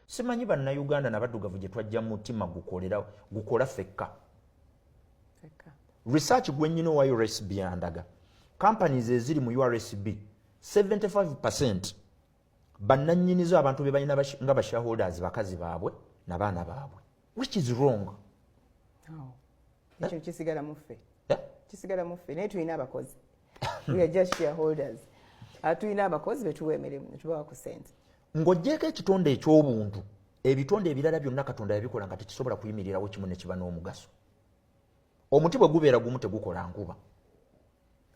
Simanyi Bannayuganda nabaddugavu gye twajja mutima gukolera gukola fekka. Fekka. Research gwennyina owa URSB yandaga companies eziri mu URSB, 75 bannannyinizo, abantu be balina nga bashareholders, bakazi baabwe nabaana baabwe, which is wrong. Oh. Ekyo kisigala mu ffe. Eh? Kisigala mu ffe, naye tulina abakozi. We are just shareholders. Ah, tulina abakozi betuwa emirimu netubawa ku sente. Ng'oggyeko ekitonde eky'obuntu, ebitonde ebirala byonna Katonda yabikola nga tekisobola kuyimirirawo kimu ne kiba n'omugaso. Omuti bwe gubeera gumu tegukola nkuba.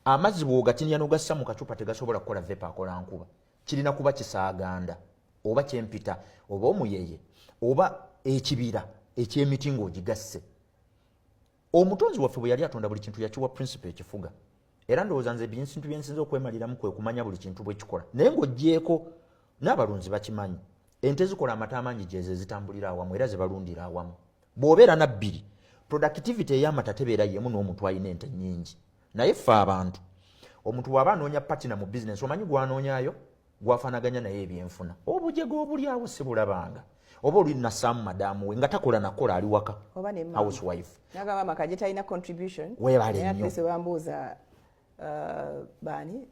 Amazzi bw'ogatinya n'ogassa mu kacupa tegasobola kukola vapour akola nkuba. Kirina kuba kisaaganda oba kyempita oba omuyeye oba ekibira ekyemiti ng'ogigasse. Omutonzi waffe bwe yali atonda buli kintu, yakiwa principle ekifuga. Era ndowooza nze ebintu byensinza okwemaliramu kwe kumanya buli kintu bwe kikola. Naye ng'oggyeeko n'abalunzi bakimanyi, ente zikola amata amangi gyezo ezitambulira awamu era zebalundira awamu. Bw'obeera nabbiri, productivity ey'amata tebeera yemu n'omuntu alina ente nnyingi. Naye ffe abantu, omuntu bw'aba anoonya partner mu bizinesi, omanyi gw'anoonyayo gwafaanaganya naye ebyenfuna. Obujega obuli awo si bulabanga oba oli nassaamu madaamu we nga takola nakola, ali waka. Oba ne mama. Housewife. Nagamba amaka gye talina contribution. Weebale Naye nnyo. at least bambuuza baani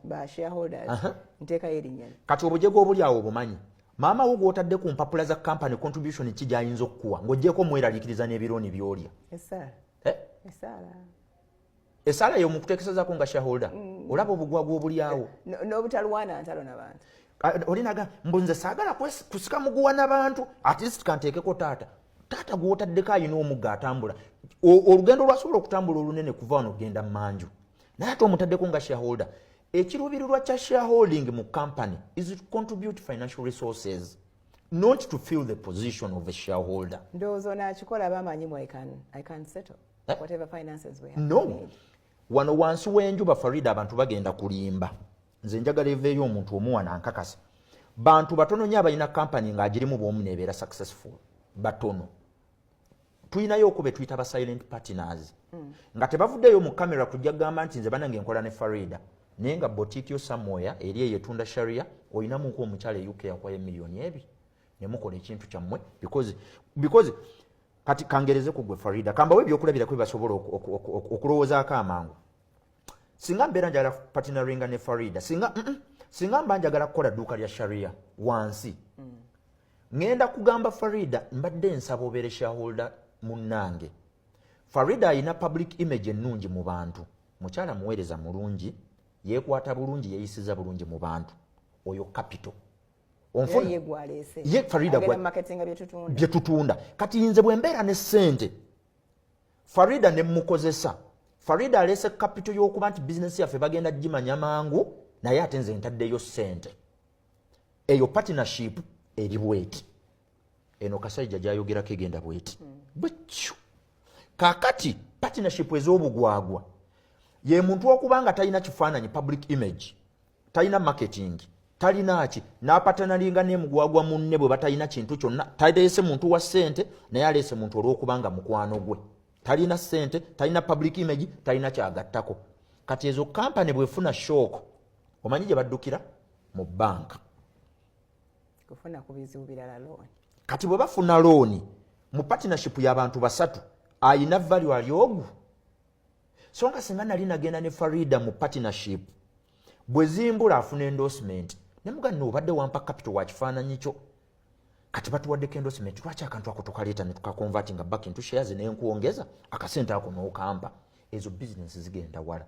ba shareholders, nteekayo erinnya lye. Kati obujega obuli awo obumanyi, maama wo gw'otadde ku mpapula za company, contribution ki gy'ayinza okukuwa ng'oggyeko omweraliikiriza n'ebirooni by'olya? Esaala. Eh? Esaala. Esaala yo mukuteekesezaako nga shareholder, olaba obugwagwa obuli awo. N'obutalwana ntalo n'abantu. Ah, olinaga mbu nze saagala kusika muguwa n'abantu, at least kanteekeko taata. Taata gw'otaddeko ayina omugga atambula. Olugendo lwasobola okutambula olunene kuva wano okugenda mmanju, naye ate omutaddeko nga shareholder. Ekiruubirirwa kya shareholding mu company is to contribute financial resources, not to fill the position of a shareholder. Ndowooza onaakikola bamanyi mu I can settle Eh? whatever finances we have. No, wano wansi w'enjuba, Farida, abantu bagenda kulimba. Nze njagala eveeyo omuntu omuwana nkakasa, bantu batono nnyo abalina kampani ng'agirimu bw'omu nebeera successful, batono. Tulinayo okuba tuyita ba silent partners nga tebavuddeyo mu kamera kujja kugamba nti nze banange nkola ne Farida, naye nga boutique yo somewhere eri eyo etunda sharia, olinamuko omukyala e UK yakwayo emiliyoni 2 ne mukola ekintu kyammwe. Because kati kangereze ku gwe Farida, kambawe ebyokulabirako byebasobola okulowoozaako amangu. Singa mbeera njagala partneringa ne Farida, singa singa mba njagala kukola dduuka lya sharia wansi, ŋŋenda kugamba Farida, mbadde nsaba obeere shareholder munnange. Farida alina public image ennungi mu bantu, mukyala muweereza mulungi, yeekwata bulungi, yeeyisiza bulungi mu bantu. Oyo capital onfuna. Ye gwaleese. Ye Farida. Agenda marketinga byetutunda. Bye tutunda. Kati nze bwe mbeera ne ssente, Farida ne mukozesa, Farida aleese capital y'okuba nti bizinesi yaffe bagenda gimanya mangu, naye ate nze ntaddeyo ssente. Eyo partnership eri bweti. Eno kasajja gyayogerako egenda bweti bwekyo. Kakati partnership ez'obugwagwa ye muntu okuba nga talina kifaananyi, public image, talina marketing, talina ki, n'apartneringa nemugwagwa munne bwe batalina kintu kyonna. Taleese muntu wa ssente, naye aleese muntu olw'okuba nga mukwano gwe. Talina ssente, talina public image, talina kyagattako. Kati ezo kampani bwefuna shock, omanyi gye baddukira? Mu banka. Kufuna ku bizibu birala, loan. Kati bwe bafuna looni mu partnership y'abantu basatu, ayina value ali ogu. So nga singa nali nagenda ne Farida mu partnership, bwe zimbula afuna endorsement nemuga nno obadde wampa capital wa kifaananyi kyo, kati batuwaddeko endorsement, lwaki akantu ako tokaleeta ne tukaconvertinga back into shares nenkwongeza akasente ako n'okampa? Ezo bizinesi zigenda wala.